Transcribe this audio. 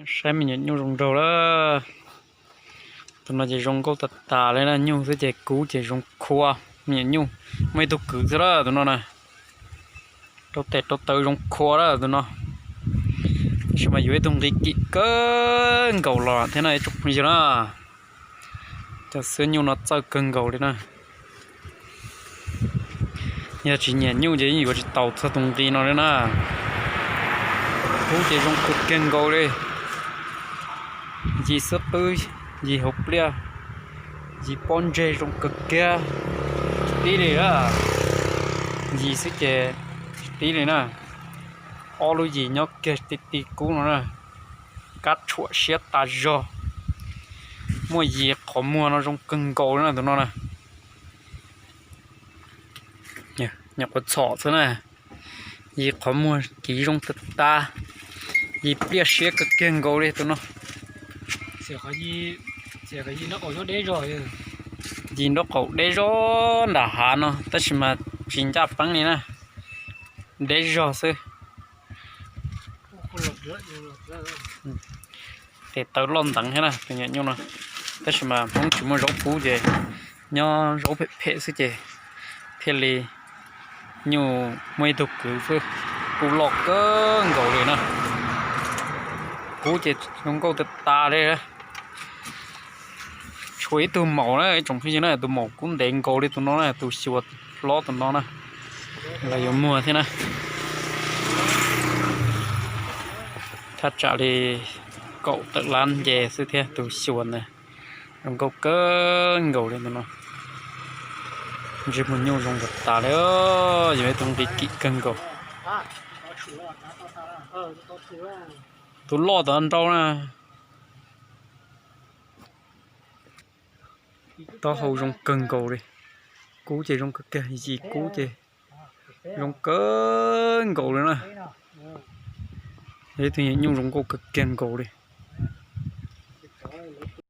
Saib me nyuam nyuj zoo nraug lawm. Tus no ces zoo nkauj tas tas li na, nyuj xwb ces kub ces zoo khua. Me nyuam nyuj muaj ib tug kwv xwb lawm tus no na. Rau tes rau taw zoo khua lawm tus no. Tab sis mas yuav ib tug nqi kim kawg nkaus los thiab no ib tsoom phooj ywg na. Cov xwb nyuj no txawj kawg nkaus li na. Yog tsis nyiam nyuj ces yeej yuav tsis tau txog tus nqi no li na. Kub ces zoo kawg kiag nkaus li. Yis xwb qwb, yis hauv pliaj, yis pob ntseg zoo kawg kiag. Tsis tib li a. Yis xwb ces tsis tib li na. Ob lub yis nyob kiag ti ti kub no na. Kab tshuam siab tas zog. Muaj yis qhov muag no zoo kawg nkaus li na tus no na. Nyuam qhuav txhom xwb na. Yis qhov muag kiv zoo tas tas. Yis pliaj siab kawg kiag nkaus li tus no. Yis nraub qaum deb zog nram hav no tab sis mas tsis ncaj peeb li na. Deb zog xwb. Tes taw loj nteev thiab na tus nyuam nyuj no. Tab sis mas Hmoob tsis muaj zaub pub ces nyob zaub phem phem xwb ces thiaj li nyuj muaj ib tug kwv xwb. Kub loj kawg nkaus li na. Kub ces zoo nkauj tas tas li. Tshuav ib tug maum na ib tsoom phooj ywg na, tus maum kub ntev nkaus li tus no na, tus xyuas hlob tus no na. Lawv yuav muag thiab na. Thaj tsam li kaum tawm lab nce xwb thiab tus xyuas ntawd. Zoo nkauj kawg nkaus li tus no. Ntsej muag nyuj zoo tas tas li, yog ib tug nqi kim kawg nkaus. Tus loj tod nrau na. Taub hau zoo kawg nkaus li. Kub ces zoo kawg kiag, yis kub ces zoo kawg nkaus li na. Yog ib tug nyuam nyuj zoo nkauj kawg kiag nkaus li.